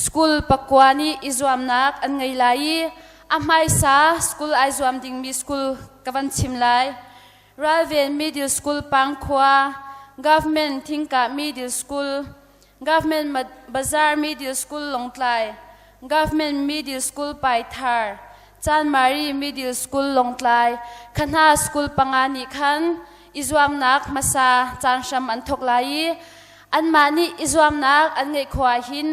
School pakua nih i zuamnak an ngei lai i a hmaisa school ai zuam dingmi school ka van chim lai. Ralven Middle School Pangkhua, Government Thingkah Middle School, Government Bazar Middle School Lawngtlai, Government Middle School Paithar, Chanmari Middle School Lawngtlai, kha hna school panga nih khan i zuamnak hmasa caan hram an thawk lai i anmah nih i zuamnak an ngeih khawh ahhin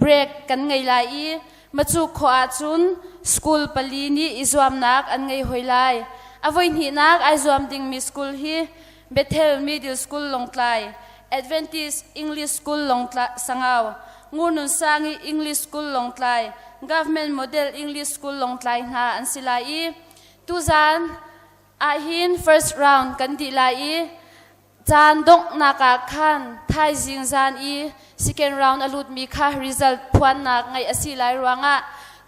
break kan ngei lai i macu khawh ahcun school pali nih i zuamnak an ngei hoi lai. A voihnihnak ai zuam dingmi school hi Bethel Middle School Lawngtlai, Adventist English School Lawngtlai Sangau, Ngurnun Sangi English School Lawngtlai, Government Model English School Lawngtlai hna an si lai i tuzan ahhin first round kan dih lai i Caan donghnak ah khan thaizing zan i second round a lutmi kha result phuannak ngeih a si lai ruangah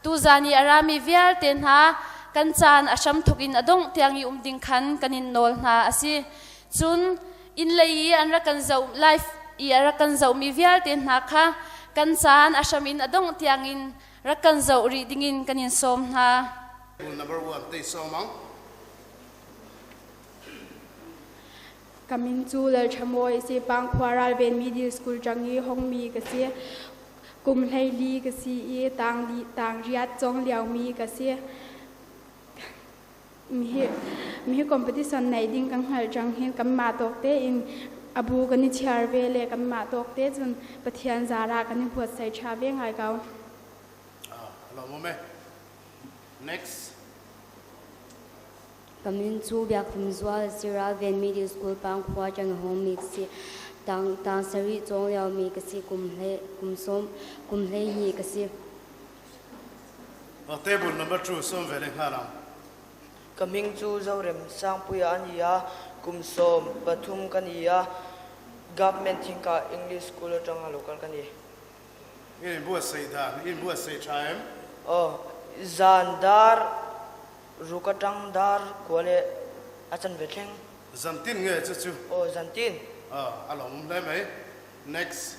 tuzan i a rami vialte hna kan caan a hramthawk in a dongh tiang i um ding khan kan in nawl hna a si. Cun inn lei i an rak kan zoh live i a rak kan zohmi vialte hna kha kan caan a hram in a dongh tiang in rak kan zoh rih dingin kan in sawm hna. Number one, tei sawmang. Ka min cu Lalṭhamawi a si. Pangkhua Ralven Middle School ṭang i hongmi ka si. Kum 14 ka si i tang riat cawng liomi ka si. Mihi competition neih ding kan hngalh ṭang hin kanmah tawk tein a bu kan i chiar ve le kanmah tawk te cun Pathian zara kan i buatsaih ṭha ve ngai ko. Ah, lawmawm e. Next. Ka min cu Biakhlum Zual a si. Ralven Middle School Pangkhua ṭanghawng mi ka si. Tang, tang sarih cawng liomi ka si. Kum hlei, kum sawm, kum 12 ka si. Oh, table number 2 sawm ve le hnga lang. Ka hming cu Zorem Sangpuia a ni a, kum 13 ka ni a, Government Thingkah English School aṭanga local ka ni. In buatsaih dan, in buatsaih ṭha em? Aw, zan dar Ruk aṭang dar kua le a canve thleng. Zantin nge cucu? Aw zantin. A lawmawm hle mai. Next.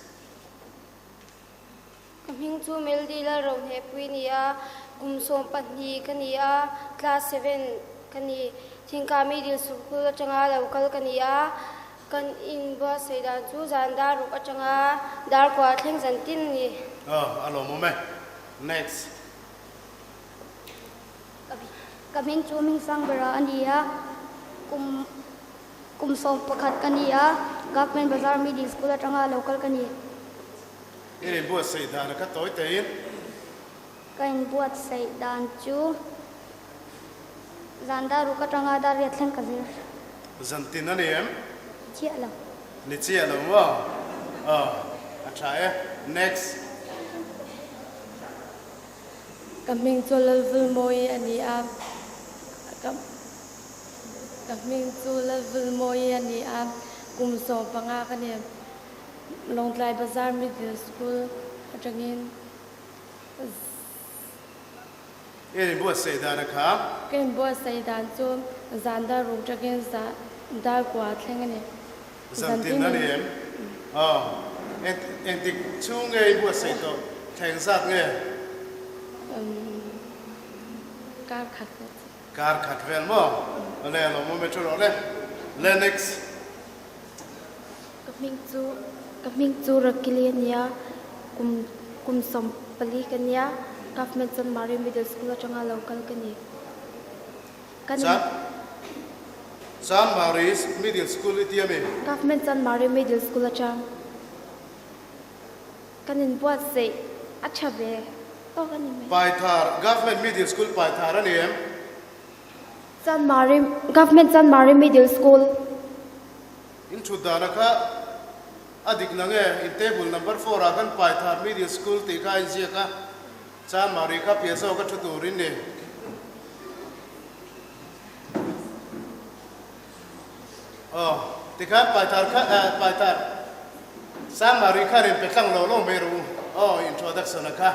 Ka hming cu Melody Lalrohnehpui ni a, kum 12 ka ni a, class 7 ka ni. Thingka Middle School aṭanga lo kal ka ni a, kan in buatsaih dan cu zan dar ruk aṭanga dar kua thleng zantin ni. A lawmawm e. Next. Ka hming cu Hmingsangbera a ni a, kum kum 11 ka ni a, Government Bazar Middle School aṭanga local ka ni. In in buatsaih dan kha tawi tein. Ka in buatsaih dan cu zan dar ruk aṭanga dar riat thleng ka zir. Zantin a ni em? Chiah lo. Ni chiah lo maw? Oh, a ṭha e. Next. Ka hming cu Lalvulmawi a ni a. Ka hming cu Lalvulmawi a ni a. Kum 15 ka ni. Lawngtlai Bazar Middle School aṭangin. In buatsaih dan a kha. Ka in buatsaih dan cu zan dar ruk ṭangin dar kua thleng a ni. Zantin a ni em? Aw. Engtik chung nge i buatsaih tawh? Thleng zat nge? Kar khat vel. Kar khat vel maw? Le lo maw me ṭhu le. Lennox. Ka hming cu ka hming cu Rakili a nia. Kum kum 14 ka nia. Government St. Mary Middle School aṭanga local ka ni. Kan San Mary's Middle School i tia mi? Government San Mary Middle School aṭang. Kan in buatsaih a ṭha ve tawk a ni mai. Paithar, Government Middle School Paithar a ni em? San Mary, Government San Mary Middle School. In ṭhut dan a kha a dik na nge? In table number 4 ah khan Paithar Middle School tih kha a inziak a. San Mary kha piah zawk a ṭhu turin ni. Aw, tikhan Paithar kha eh Paithar San Mary kha rin pe tlang lo lo mai ru. Aw, introduction a kha.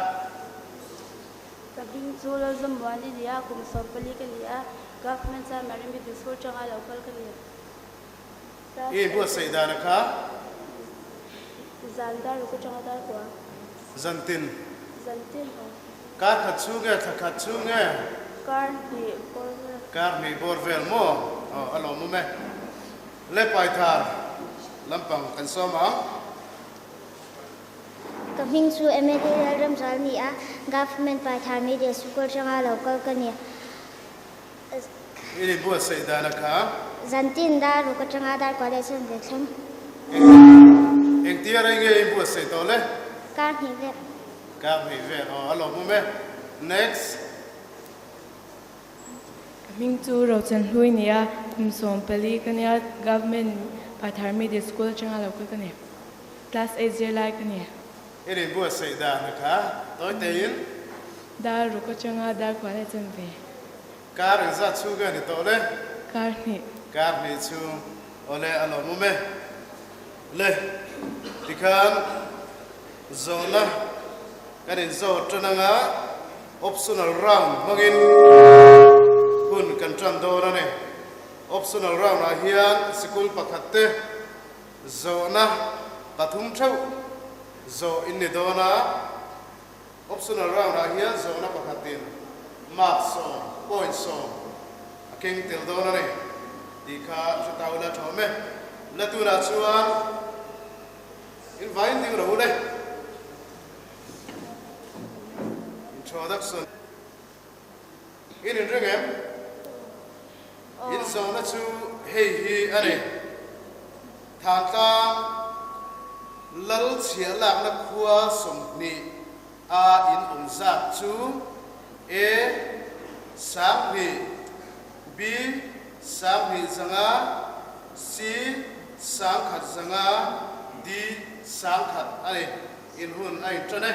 Ka bing cu Lalzammuan i ni a, kum 14 ka ni a, Government San Mary Middle School ṭangah local ka ni. I buatsaih dan a kha. Zan dar ruk aṭanga dar kua. Zantin. Zantin aw. Kar khat chhung nge thla khat chhung nge? Kar hnih bawr vel. Kar hnih bawr vel maw? Aw a lawmawm e. Le Paithar lampang kan sawm ang. Ka hming chu Emily Lalramzal ni a, Government Paithar Middle School atanga lo kal ka ni. I ni buatsaih dan a kha. Zantin dar ruk atanga dar kua leh chuan ve thleng. Engtia rei nge i buatsaih tawh le? Kar hnih vel. Kar hnih vel aw a lawmawm e. Next. Ka hming chu Rochan Hlui ni a, kum 14 ka nia, Government Paithar Middle School atanga lo kal ka ni. Class eight zirlai ka ni. I ni buatsaih dan a kha tawi teiin. Dar ruk atanga dar kua leh chan ve. Kar engzat chhung nge ni tawh le? Kar hnih. Kar hnih chhung. Awle a lawmawm e. Le, tikhan zawhna kan inzawt tan anga optional round hmangin hun kan tan dawn a ni. Optional round ah hian sikul pakhat te zawhna pathum theuh zawh in ni dawn a. Optional round ah hian zawhna pakhatin mark 10, point 10, a keng tel dawn a ni tih kha hre ta ula tha awm e. La tunah chuan in vain ding ro ule. Introduction In inring em? In zawhna chu hei hi a ni. Thantlang Lal chhiah lakna khua 20 a in awm zat chu A 2000, B 2500, C 1100, D 1000 a ni. In hun a intan e.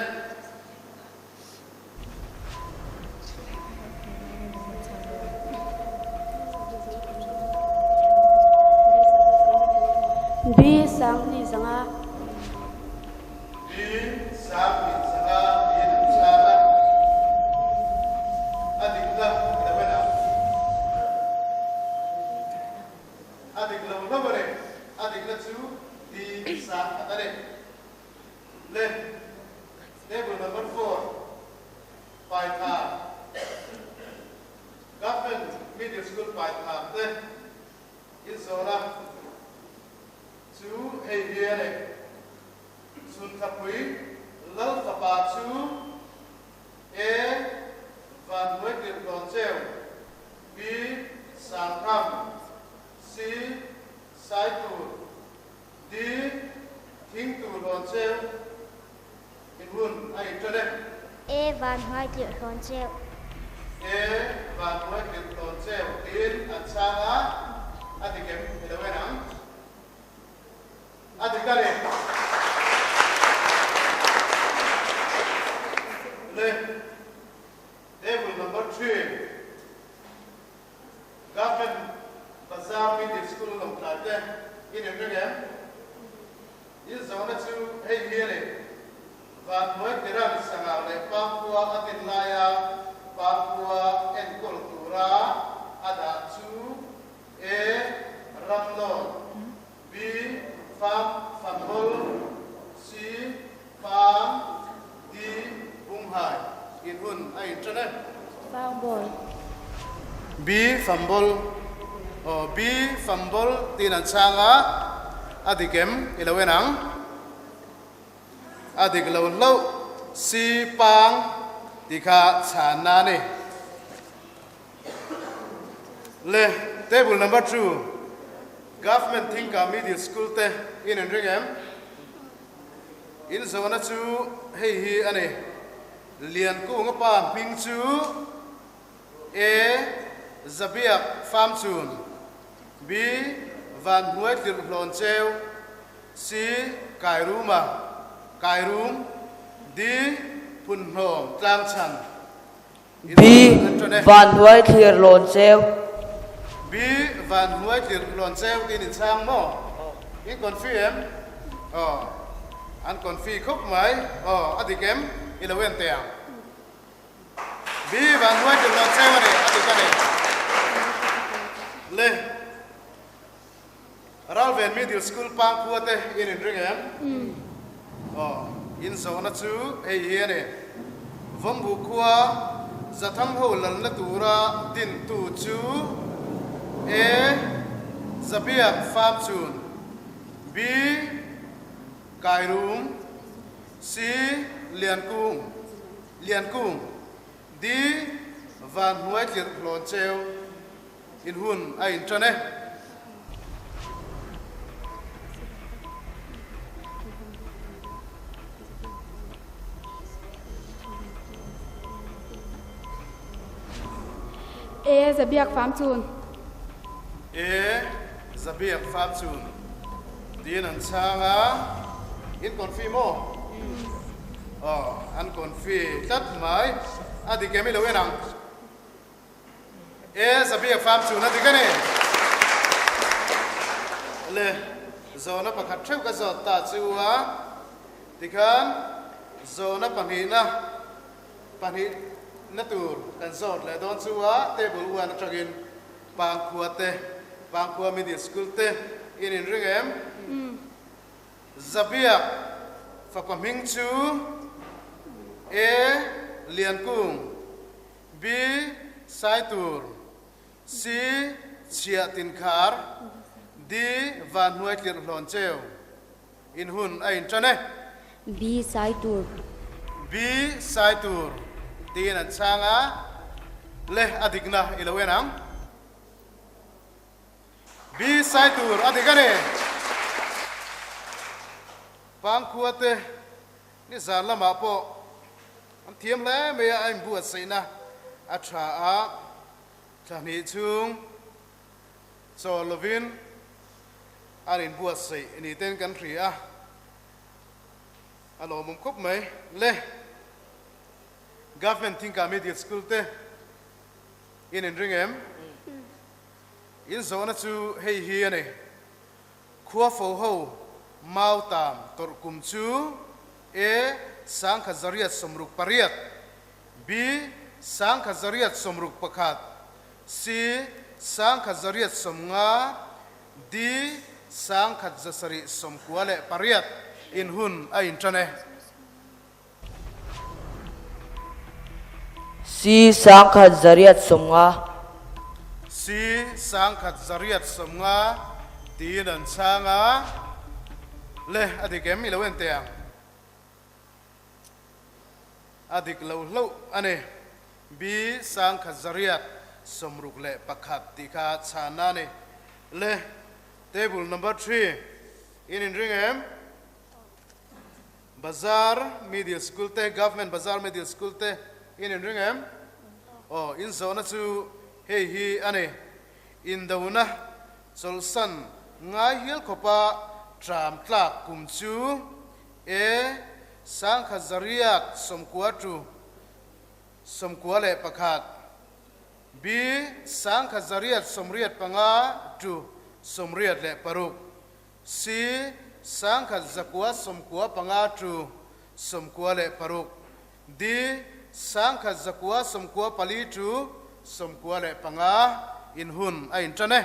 B 2500. B 2500 tiin an chhang a, a dikna i lo en ang. A dik lo hlauh a ni. A dikna chu D 1000 a ni. Le Table number four, Paitha, Government Middle School Paitha te inzawhna chu hei hi a ni. Chhunthapui Lal fapa chu A. Vanhnuaitirh Hlawncheu, B. Sangkham, C. Saitur, D. Thingtu hlawn cheu in hun a inṭan e. E. Van hnuai tlirh hlawn cheu. E. Van hnuai tlirh hlawn cheu tiin an chhang a, a dik em i lo en ang. A dik a ni. Le. Table number three. Government Bazar Middle School lo tlai te in inring em? In zawhna chu hei hi a ni, Vanhnuai Tiran Sangau leh Pangkhua a tin laia Pangkhua enkawl tura a dah chu A. Ramlawn B. Fam Fanhawl C. Pang D. Bunghai in hun a inṭan e. Fangball. B. Famball Aw B. Famball tiin an chhang a, a dik em i lo en ang. A dik lo hlauh C. Pang tih kha chhanna a ni. Le table number two Government Thingka Middle School te in inring em? In zawhna chu hei hi a ni, Liankunga pa hming chu A. Zabiak Famchun, B. Van Hnuai Tlirh Hlawn Cheu, C. Kairuma, Kairum, D. Phunhnawm Tlangchhan. B. Van Hnuai Thlir Hlawn Cheu. B. Van Hnuai Thlir Hlawn Cheu tiin in chhang maw? In confi em? Aw, an confi khawp mai. Aw, a dik em? I lo en teh ang. B. Van Hnuai Thlir Hlawn Cheu a ni, a dik a ni. Le, Ralven Middle School Pangkhua te in inring em? Aw. In zawhna chu hei hi a ni. Vawmbu khua Zathang ho lalna tura dintu chu A. Zabiak Famchun, B. Kairum, C. Liankung, Liankung, D. Van hnuai tlirh hlawn cheu in hun a inṭan e. E Zabiak Famchun. E Zabiak Famchun tiin an chhang a, in confi maw? Aw, an confi tlat mai. A dik em i lo en ang? E Zabiak Famchun a dik a ni. Le, zawhna pakhat theuh ka zawt ta chu a, tikhan zawhna pahnihna pahnih na tur kan zawt leh dawn chu a, table 1 atangin Pangkhua te, Pangkhua Middle School te in inring em? Zabiak fapa hming chu A. Liankung, B. Saitur, C. Chhiah Tinkhar, D. Vanhnuai Tlirh Hlawn Cheu. In hun a inṭan e. B. Saitur. B. Saitur tiin an chhang a, le a dikna i lo en ang. B. Saitur a dik a ni. Pangkhua te nizan lamah pawh an thiam hle mai a, a inbuatsaihna a tha a, thla hnih chhung chaw lovin an inbuatsaih ni ten kan hria a, a lawmawm khawp mai. Le Government Thingkah Middle School te in inring em? In zawhna chu hei hi a ni, Khua fo ho mau tam tawrh kum chu A. 1968, B. 1961, C. 1990, D. 1978 in hun a inṭan e. C. 1990. C. 1990 tiin an chhang a, le a dik em i lo en teh ang. A dik lo hlauh a ni. B. 1961 tih kha chhanna a ni. Le table number 3 in inring em? Bazar Middle School te, Government Bazar Middle School te in inring em? Aw, in zawhna chu hei hi a ni. Indona chawlhsan ngai hial khawpa tram tlak kum chu A. 1991 B. 1985 to 86 C. 1995 to 96 D. 1994 to 95 in hun a inṭan e.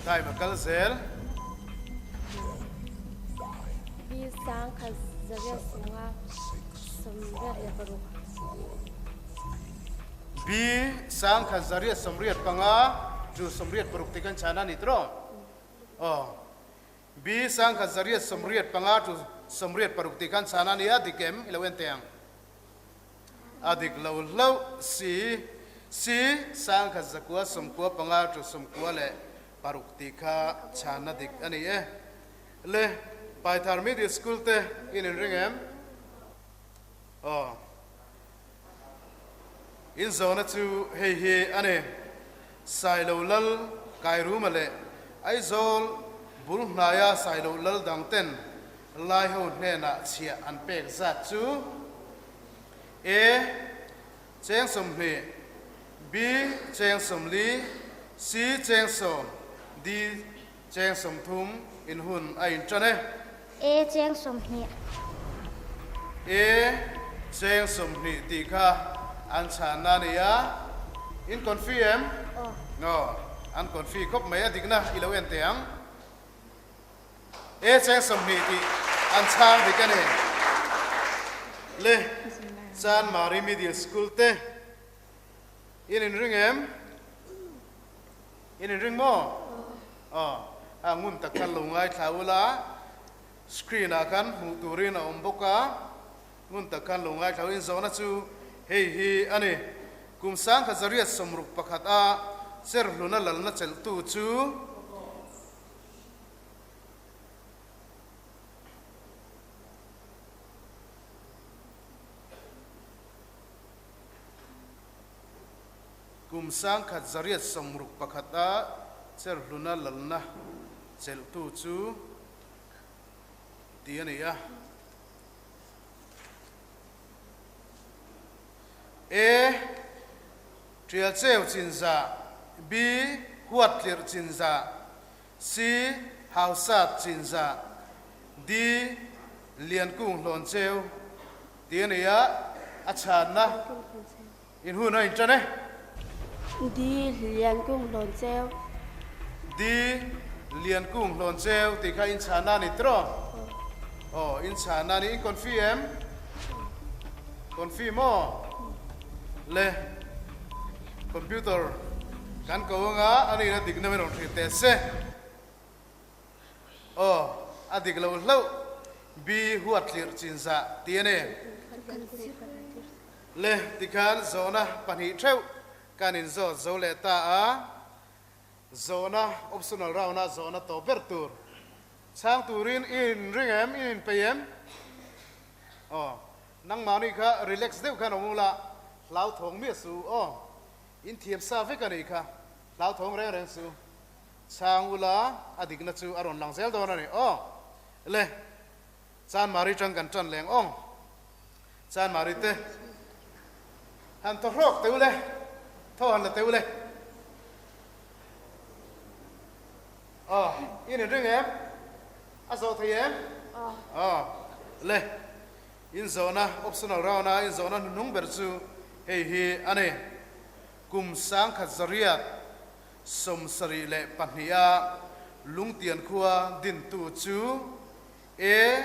Time a kal zel. B 1986. B 1985 to 86 tih kan chhan a ni tawh. Aw. B 1985 to 86 tih kan chhan a ni a, dik em? I lo en teh ang. A dik lo hlauh si. C 1995 to 96 tih kha chhanna dik a ni e. Le Paithar Middle School te in inring em? Aw. In zawhna chu hei hi a ni, Sailo Lal Kairuma leh Aizawl bul hnaia Sailo Lal dang ten Laiho hnenah chhiah an pek zat chu, A. Cheng 20, B. Cheng 40, C. Cheng 10, D. Cheng 30. In hun a inṭan e. A cheng 20. A cheng 20 tih kha an chhanna a ni a. In confi em? Aw. Aw, an confi khawp mai a dikna i lo en teh ang. A cheng 20 tih an chhang dik a ni. Le, Chanmari Middle School te in inring em? In inring maw? Aw, a ngun tak khan lo ngaithla ula, screen ah khan hmuh turin a awm bawk a, ngun tak khan lo ngaithla u. Inzawhna chu hei hi a ni, Kum 1961 a Cherhluna lalna chelhtu chu Kum 1961 a Cherhluna lalna chelhtu chu tih a ni a. A. Tialcheu Chinzah B. Huattlirh Chinzah C. Hausat Chinzah D. Liankung Hlawncheu tih a ni a, a chhanna. In hun a inṭan e. D. Liankung Hlawncheu. D. Liankung Hlawncheu tih kha in chhana a ni tiraw? Aw, in chhana a ni. In confi em? Confi maw? Le, computer kan ko anga a nihna dikna min rawn hrilh teh se. Aw, a dik lo hlauh. B. Huathlirh chinzah tih a ni. Le, tikhan zawhna pahnih theuh kan inzawt zo leh ta a, zawhna optional round-a zawhna tawp ber tur chhang turin i inring em, i inpeih em? Aw, nangmahni kha relax deuh khan awm ula, hlauthawng miah suh u aw, inthiam sa vek a nih kha, hlauthawng reng reng suh u, chhang ula a dikna chu a rawn lang zel dawn a ni aw. Le, Chanmari tang kan tan leng awng. Chanmari te han thaw hrawk teu le, thaw han la teu le. Aw, in inring em? A zawh thei em? Aw, le, in zawhna optional round a in zawhna hnuhnung ber chu hei hi a ni. Kum 1972 a Lungtian khua dintu chu A.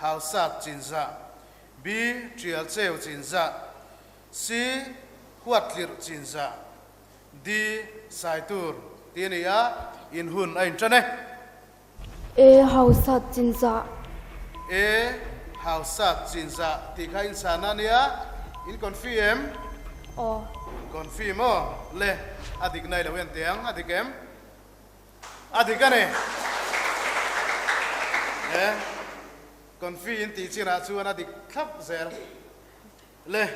Hausat Chinzah B. Tialcheu Chinzah C. Huattlirh Chinzah D. Saitur tih a ni a, in hun a inṭan e. A. Hausat Chinzah A. Hausat Chinzah tih kha in chhana a nia, in confi em? Aw. Confi maw? Le, a dik nai lo en teh ang, a dik em? A dik a ni. He confi in tih chinah chuan a dik thlap zel. Le,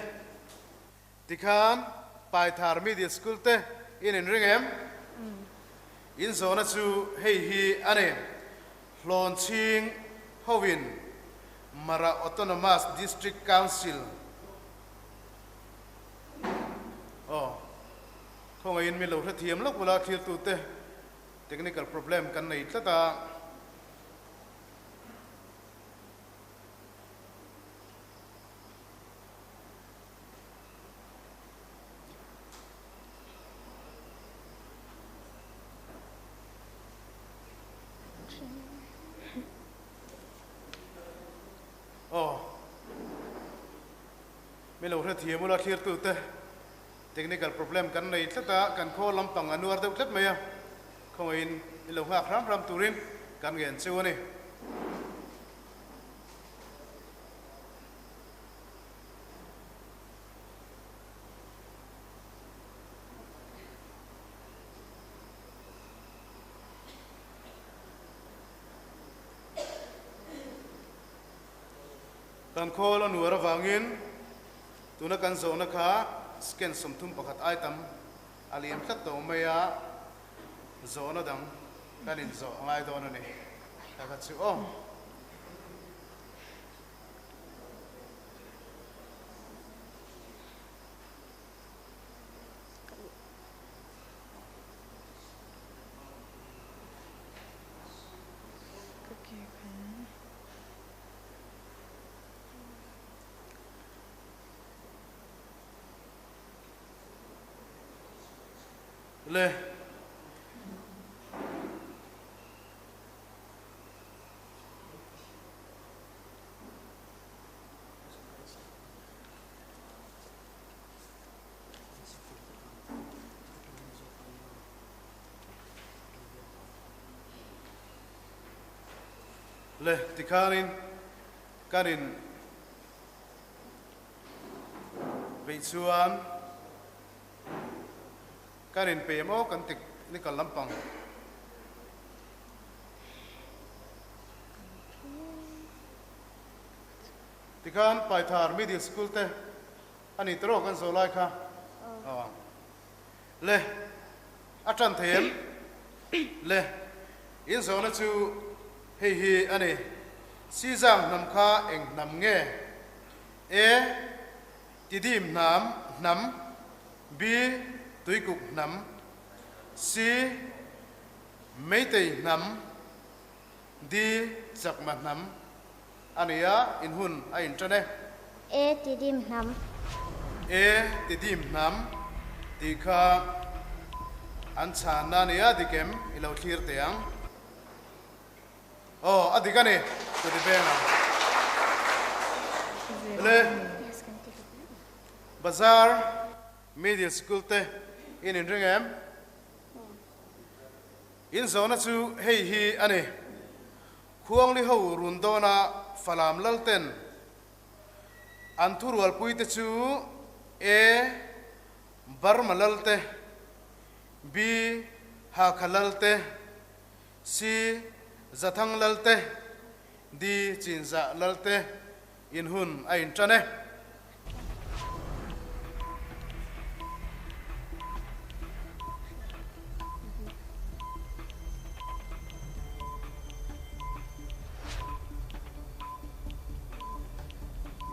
tikhan Paithar Middle School te in inring em? In zawhna chu hei hi a ni, Hlawnchhing hoin Mara Autonomous District Council aw. Khawngaihin min lo hrethiam lawk ula thiltute technical problem kan nei tlat a. Aw, min lo hrethiam ula thlirtute. Technical problem kan nei tlat a, kan khaw lampang a nuar deuh tlat mai a, khawngaihin i lo nghak hram hram turin kan ngen cheu a ni. Kan khawl a nuar avangin Tuna kan zawhna kha scan 31 ai tam a liam tlat tawh mai a, zawhna dang kan inzawh a ngai dawn a ni. Ka kha chu aw. Le. Le tikhanin kan in beih chuan kan in pe maw kan technical lampang. Tikhan Paithar Middle School te a ni tawh kan zawh lai kha. Aw. Le, a tan thei em? Le, in zawhna chu hei hi a ni, Sizang hnam kha eng hnam nge? A, Tidim hnam, hnam, B, Tuikuk hnam, C, Meitei hnam, D, Chakma hnam a ni a, in hun a inṭan e. A, Tidim hnam. A, Tidim hnam tih kha an chhanna a ni a, dik em? I lo thlir teh ang. Aw, a dik a ni, ka ti veng ang. Le, Bazar Middle School te in inring em? In zawhna chu hei hi a ni, Khuangli ho run dawna Falam Lalten an thurualpui te chu A. Burma Lalte, B. Hakha Lalte, C. Zathang Lalte, D. Chinzah Lalte in hun a inṭan e.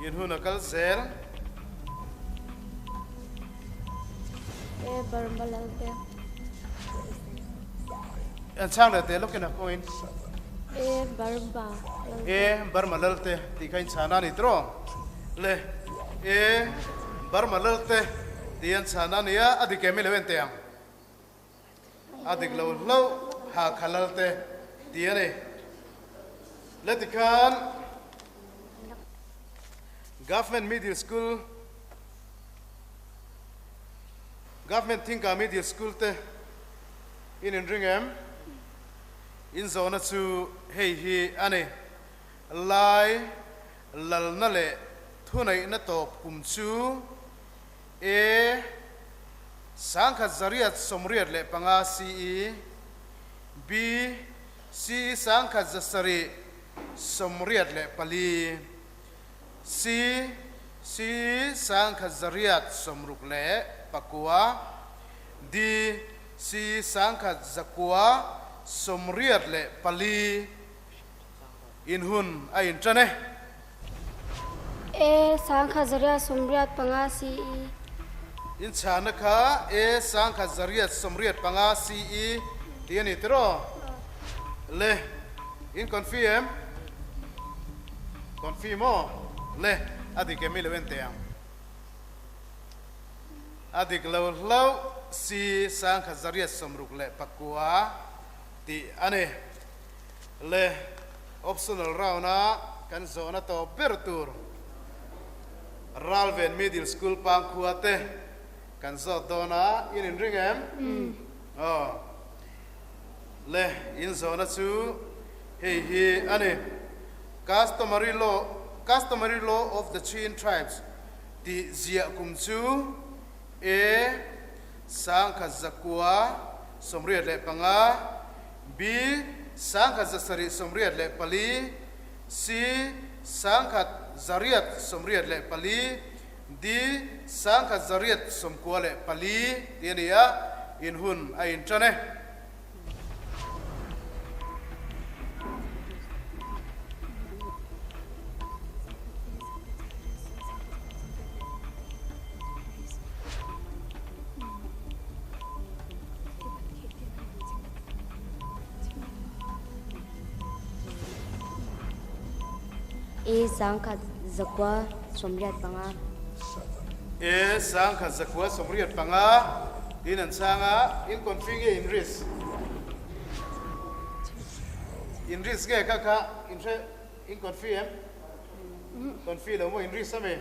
In hun a kal zel. E Burma Lalte. An chhang leh teh lawkin a kawngin. E Burma Lalte. E Burma Lalte tih kha inchhan a ni tawh. Le E Burma Lalte tih an chhan a nia, a dik em i lo en teh ang. A dik lo hlauh Hakha Lalte tih a ni. Le tikhan Government Middle School Government Thingka Middle School te in inring em? In zawhna chu hei hi a ni, Lai lalna leh thuneihna tawp kum chu A. 1985 CE, B. CE 1784, C. CE 1969, D. CE 1984 in hun a inṭan e. A. 1985 CE. Inchhana kha A. 1985 CE tih a ni tiraw? Le, in confi em? Confi maw? Le, a dik em i lo en teh ang. A dik lo hlauh si 1969 tih a ni. Le, optional round a kan zawhna tawp ber tur Ralven Middle School Pangkhua te kan zawt dawn a, in inring em? Aw. Le, in zawhna chu hei hi a ni, Customary law, Customary law of the Chin Tribes tih ziah kum chu A. 1985, B. 1784, C. 1884, D. 1894 tih a ni a, in hun a inṭan e. A 1985. A 1985. Tiin an chhang a, in confi nge in risk? In risk nge kha kha in hre in confi em? Confi lo maw in risk ami?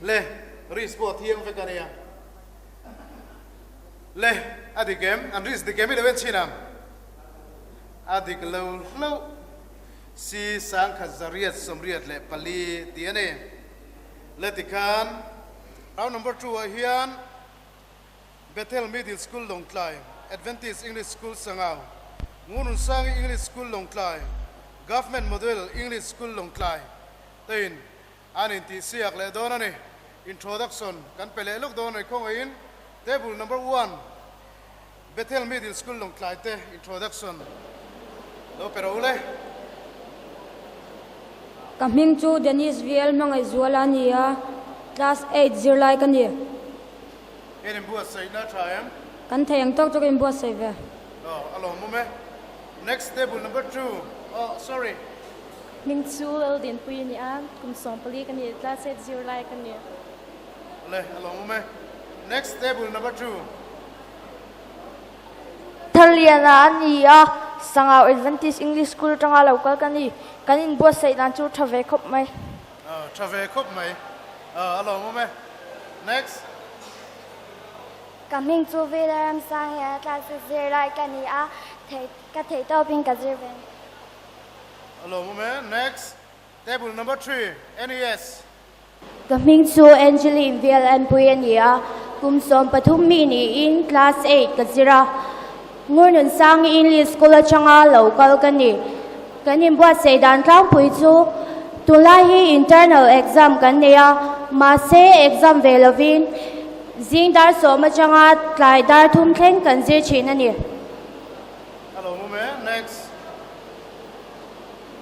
Le, risk pawh a thiang vek a nia. Le, a dik em? An risk dik em i lo en chhin ang? A dik lo hlauh. Si 1984 tih a ni. Le tikhan round number two ah hian Bethel Middle School Lawngtlai, Adventist English School Sangau, Ngununsangi English School Lawngtlai, Government Model English School Lawngtlai tein an intihsiak leh dawn a ni. Introduction kan pe leh lawk dawn a ni khawngaihin table number one Bethel Middle School Lawngtlai te introduction lo pe ro le. Ka hming chu Dennis VL Hmangaihzuala a ni a, class eight zirlai ka ni. Heng inbuatsaihna a tha em? Kan thei ang tawk chu ka inbuatsaih ve. Aw, a lawmawm e. Next table number two, oh sorry. Hming chu Laldinpuii a ni a, kum 14 ka ni, class eight zirlai ka ni. Le, a lawmawm e. Next table number two. Tharliana a ni a, Sangau Adventist English School atanga lo kal ka ni. Kan inbuatsaih dan chu tha ve khawp mai. Tha ve khawp mai. A lawmawm e. Next. Ka hming chu Vela Ramsang hi a class a zir lai ka ni a, ka theih tawpin ka zir ve ni. A lawmawm e. Next. Table number 3, NES. Ka hming chu Angeline VLNpui a ni a, kum 13 mi niin class eight ka zir a. Ngurnunsangi English School atanga lo kal ka ni. Kan inbuatsaih dan tlangpui chu tunlai hi internal exam kan nei a, mahse exam ve lovin zing dar 10 atanga tlai dar 3 thleng kan zir thin a ni. Hello Mume, next.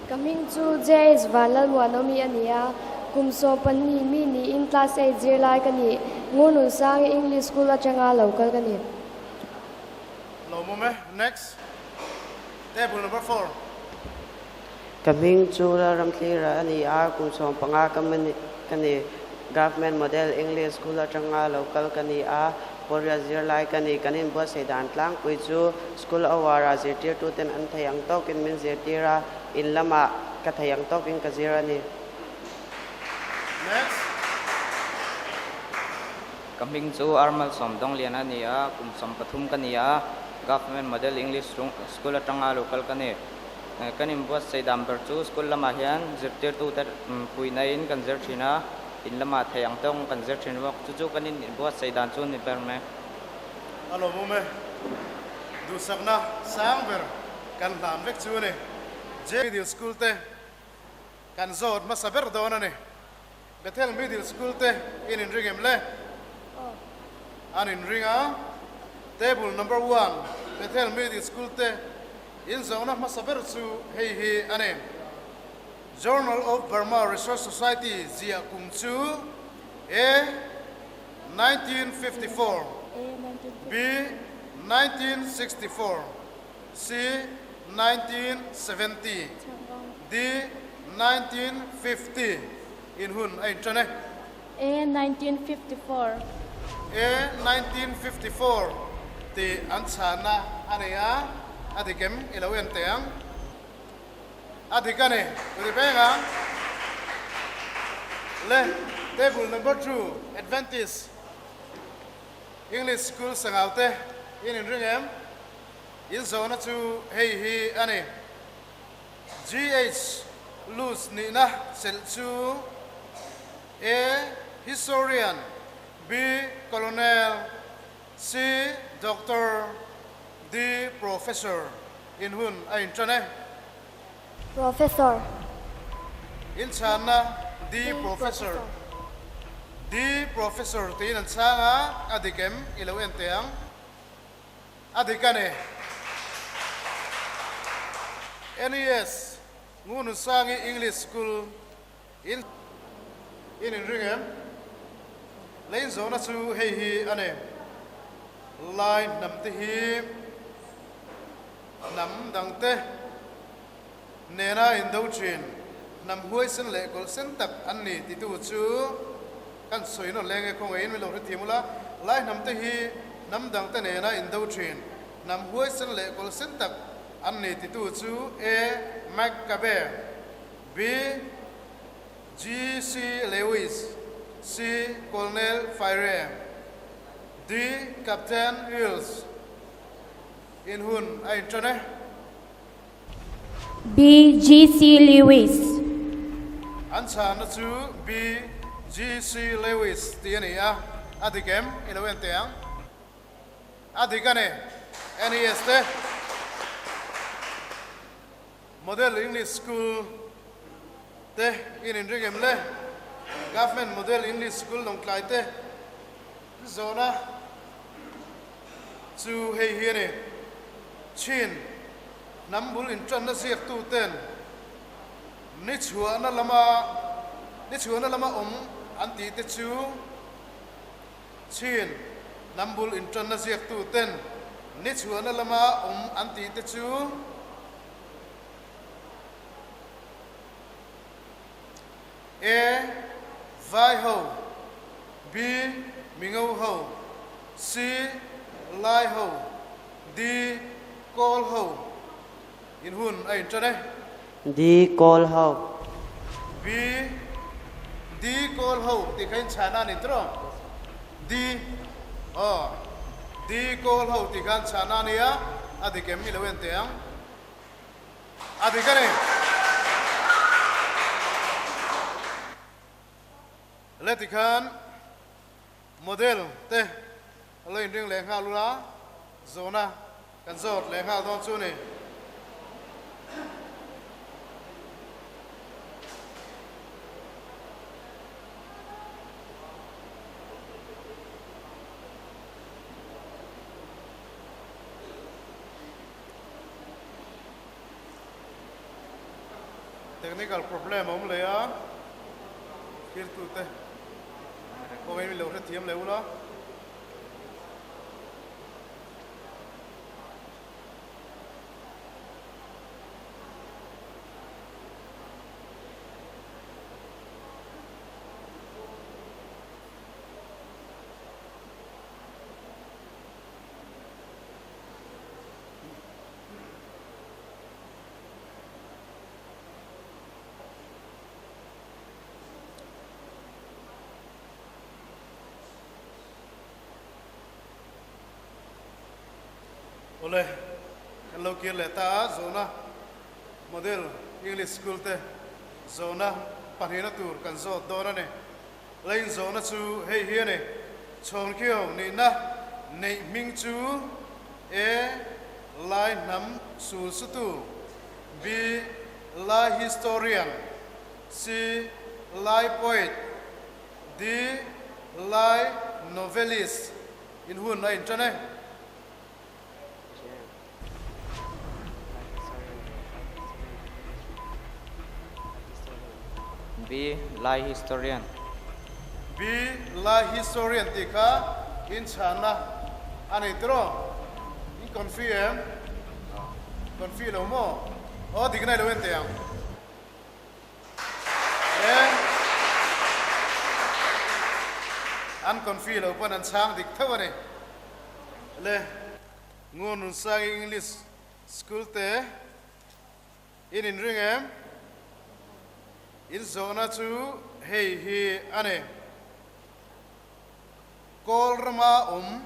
Ka hming chu JH Vanlalmuanawmi a ni a, kum 12 mi niin class eight zirlai ka ni. Ngurnunsangi English School atanga lo kal ka ni. Lo mum e, next. Table number 4. Ka hming chu Lalramthlira a ni a, kum 15 ka ka ni. Government Model English School atanga lo kal ka ni a, Pawlriat zirlai ka ni. Kan inbuatsaih dan tlangpui chu school hour-ah zirtirtuten an thei ang tawkin min zirtir a, in lamah ka thei ang tawkin ka zir a ni. Next. Ka hming chu Armal Sawmdawnglian a ni a, kum 13 ka ni a, Government Model English School atanga lo kal ka ni. Kan inbuatsaih dan ber chu school lamah hian zirtirtute puihna in kan zir thin a, In lamah thei ang tawng kan zir thin bawk. Chu chu kan inbuatsaih dan chu a ni ber mai. A lawmawm e. Duhsakna sang ber kan hlan vek chu a ni. J Middle School te kan zawt hmasa ber dawn a ni. Bethel Middle School te in inring em le? An inring a. Table number one Bethel Middle School te inzawhna hmasa ber chu hei hi a ni. Journal of Burma Research Society ziah kum chu A. 1954, B. 1964, C. 1970, D. 1950 in hun a inṭan e. A. 1954. A. 1954 tih an chhanna a nei a, a dik em i lo en teh ang. A dik a ni, ri peng a. Le, table number 2, Adventist English School Sangau te in inring em? In zawhna chu hei hi a ni. GH Luz nihna chelh chu A. Historian, B. Colonel, C. Doctor, D. Professor in hun a inṭan e. Professor. In chhanna D. Professor. D. Professor tiin an chhang a, a dik em? I lo en teh ang. A dik a ni. NES, Ngununsangi English School in in inring em? Lei inzawhna chu hei hi a ni. Lai hnam te hi hnam dangte nena indo thin hnam huaisen leh kawlhsen tak an ni titu chu kan sawi nawn leng e. Khawngaih in min lo hrethiam ula, lai hnam te hi. Hnam dangte nena indo thin, hnam huaisen leh kawlhsen tak an ni titu chu A. McCabe, B. GC Lewis, C. Colonel Frere, D. Captain Wills. In hun a inṭan e. B. GC Lewis. An chhanna chu B. GC Lewis tih a ni a, a dik em? I lo en teh ang. A dik a ni. NES te. Model English School te in inring em le? Government Model English School Lawngtlai te zawhna chu hei hi a ni. Chin hnam bul intanna ziaktu ten ni chhuahna lama ni chhuahna lama awm an tih te chu Chin hnam bul intanna ziaktu ten ni chhuahna lama awm an tih te chu A. Vai ho B. Mingo ho C. Lai ho D. Kawl ho In hun a intan e. D. Kawl ho. B. D. Kawl ho tih kha in chhana a ni tawh. D. Aw. D. Kawl ho tih khan chhana a nia, a dik em i lo en teh ang. A dik a ni. Le tikhan model te a lo inring leh nghal ula, zawhna kan zawt leh nghal dawn chu a ni. Technical problem a awm leh a, thirtute kawngin min lo hrethiam leh ula. Awle, kan lo kir leh ta a, zawhna Model English School te zawhna pahnihna tur kan zawt dawn a ni. Lane zawhna chu hei hi a ni, Chhawnkhio nihna neih hming chu A. Lai hnam sul sutu, B. Lai historian, C. Lai poet, D. Lai novelist in hun a intan e. B. Lai historian. B. Lai historian tih kha inchhanna a nei tawh. In confi em? Confi lo maw? Aw dik na i lo en teh ang. E. An confi lo pawn an chhang dik theuh a ni. Le Ngunrunsangi English School te in inring em? In zawhna chu hei hi a ni. Kawl rama awm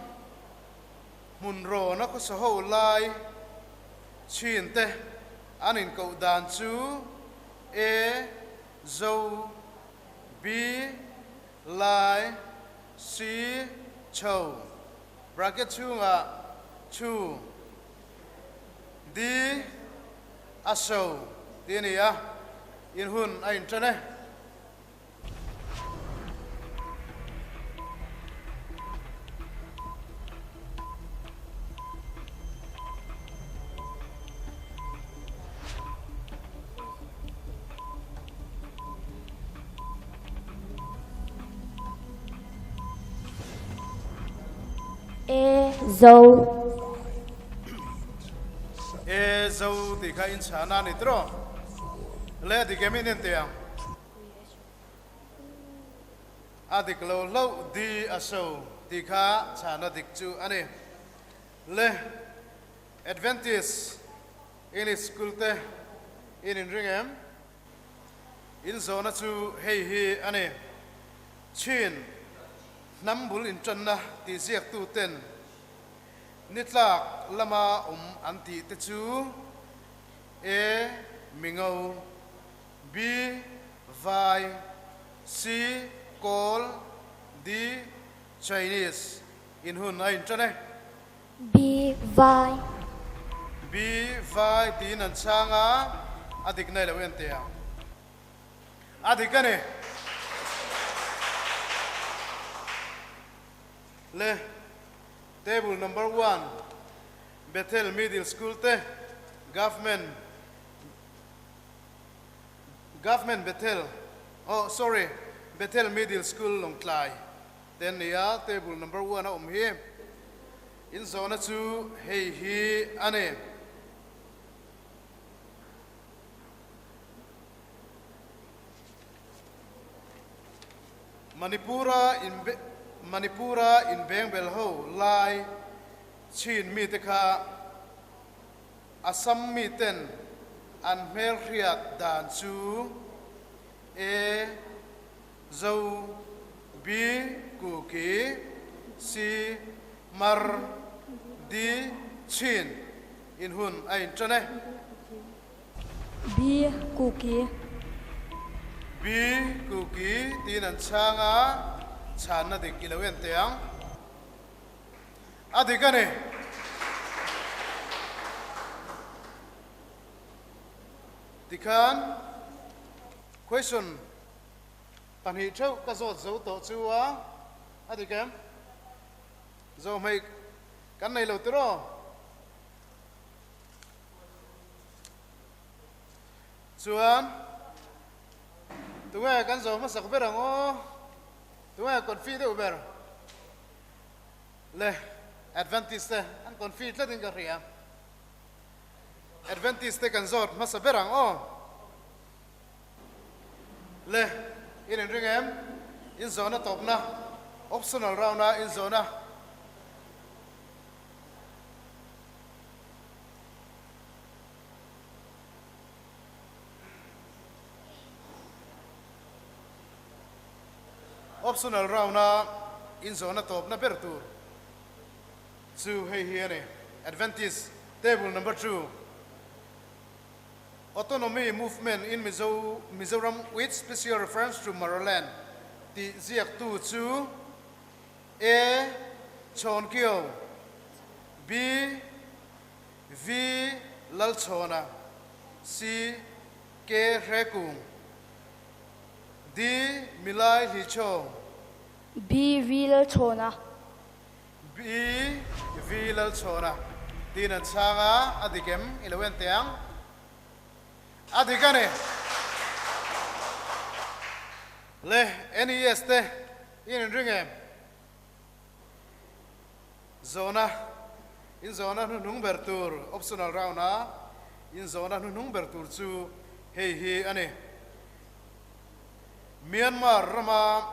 hmun rawna khawsa ho lai chhin te an inkoh dan chu A. Zo B. Lai C. Chho Bracket chhungah Chu D. A so tih a ni a, in hun a inṭan e. E zo. E zo tih kha inchhana a ni tawh. Le dik em in en teh ang. A dik lo hlauh di a so. Tih kha chhana dik chu a ni. Le Adventist English School te in inring em? In zawhna chu hei hi a ni, Chin hnam bul intanna tih ziaktu ten ni tlak lama awm an tih te chu A. Mingo B. Vai C. Kawl D. Chinese in hun a intan e. B. Vai. B. Vai tiin an chhang a, a dik nei lo en teh ang. A dik a ni. Le, Table number one, Bethel Middle School te, Government, Government Bethel, oh sorry, Bethel Middle School Lawngtlai te an ni a, table number one a awm hi. In zawhna chu hei hi a ni. Manipura in Manipura inbengbel ho lai chin mite kha Assam miten an hmelhriat dan chu A. Zo B. Kuki C. Mar D. Chin in hun a intan e. B. Kuki. B. Kuki tiin an chhang a, chhanna dik i lo en teh ang. A dik a ni. Tikhan question pahnih theuh ka zawt zo tawh chu a, a dik em? Zawhmei kan nei lo tiraw? Chuan tunge kan zawh hmasak ber ang aw? Tunge confi deuh ber? Le Adventist te an confi tlat in ka hria. Adventist te kan zawt hmasa ber ang aw. Le in inring em? In zawhna tawpna optional round a in zawhna. Optional round a inzawhna tawpna ber tur chu hei hi a ni, Adventist Table Number 2, Autonomy Movement in Mizo Mizoram with Special Reference to Maraland tih ziaktu chu A. Chhawnkio, B. V. Lalchhawna, C. K. Hrekung, D. Milai Hlichhawng. B. V. Lalchhawna. B. V. Lalchhawna tiin an chhang a, a dik em? I lo en teh ang. A dik a ni. Le, NES te in inring em? Zawhna, In zawhna hnuhnung ber tur optional round a in zawhna hnuhnung ber tur chu hei hi a ni. Myanmar rama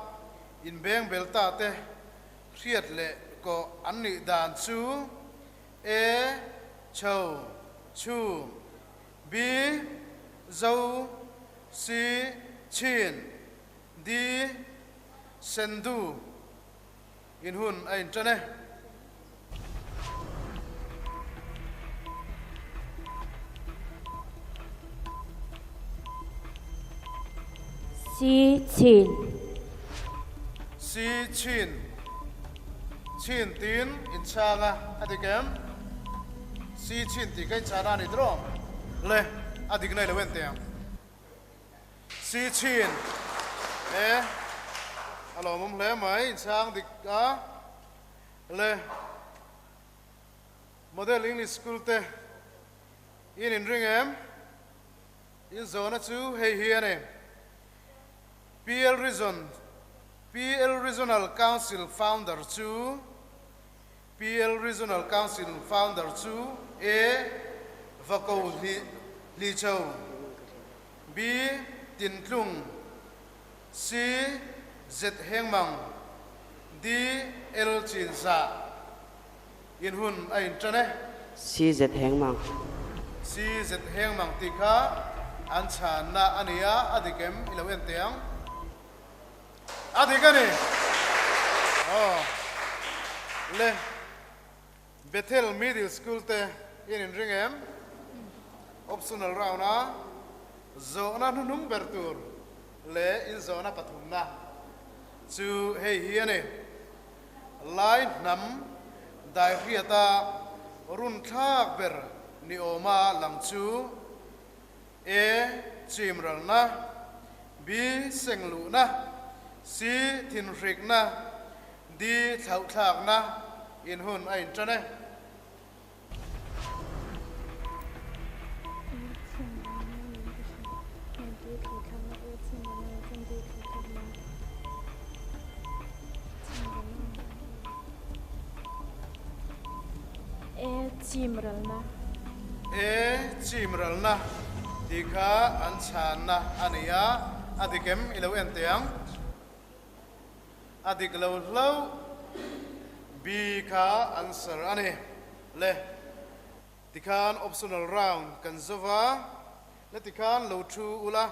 inbeng bel ta te hriat leh kawh an nih dan chu A. Chho, Chhu, B. Zo, C. Chin, D. Sendu. In hun a intan e. C chin. C chin. Chin tiin inchhang a, a dik em? C chin tih ka inchhana a ni tawh le, a dik na i lo en teh ang. Si chin e a lawmawm hle mai inchhang dik a le Model English School te in inring em? In zawhna chu hei hi a ni PL Region PL Regional Council Founder chu PL Regional Council Founder chu A. Vako Hlicho B. Tintlung C. Zet Hengmang. D L Chinzah in hun a inṭan e. CZ Hengmang. CZ Hengmang tih kha an chhanna a ni a, a dik em i lo en teh ang. A dik a ni. Aw le Bethel Middle School te in inring em? Optional round a zawhna hnuhnung ber tur leh inzawhna pathumna chu hei hi a ni. Lai hnam daihriata runthlak ber ni awma lang chu A. Chimralna, B. Sengluhna, C. Thinhrikna, D. Thlauhthlakna in hun a inṭan e. E chimralna. E chimralna tih kha an chhanna a ni a, a dik em i lo en teh ang. A dik lo hlauh. B kha answer a ni. Le tikhan optional round kan zo va, le tikhan lo thu ula.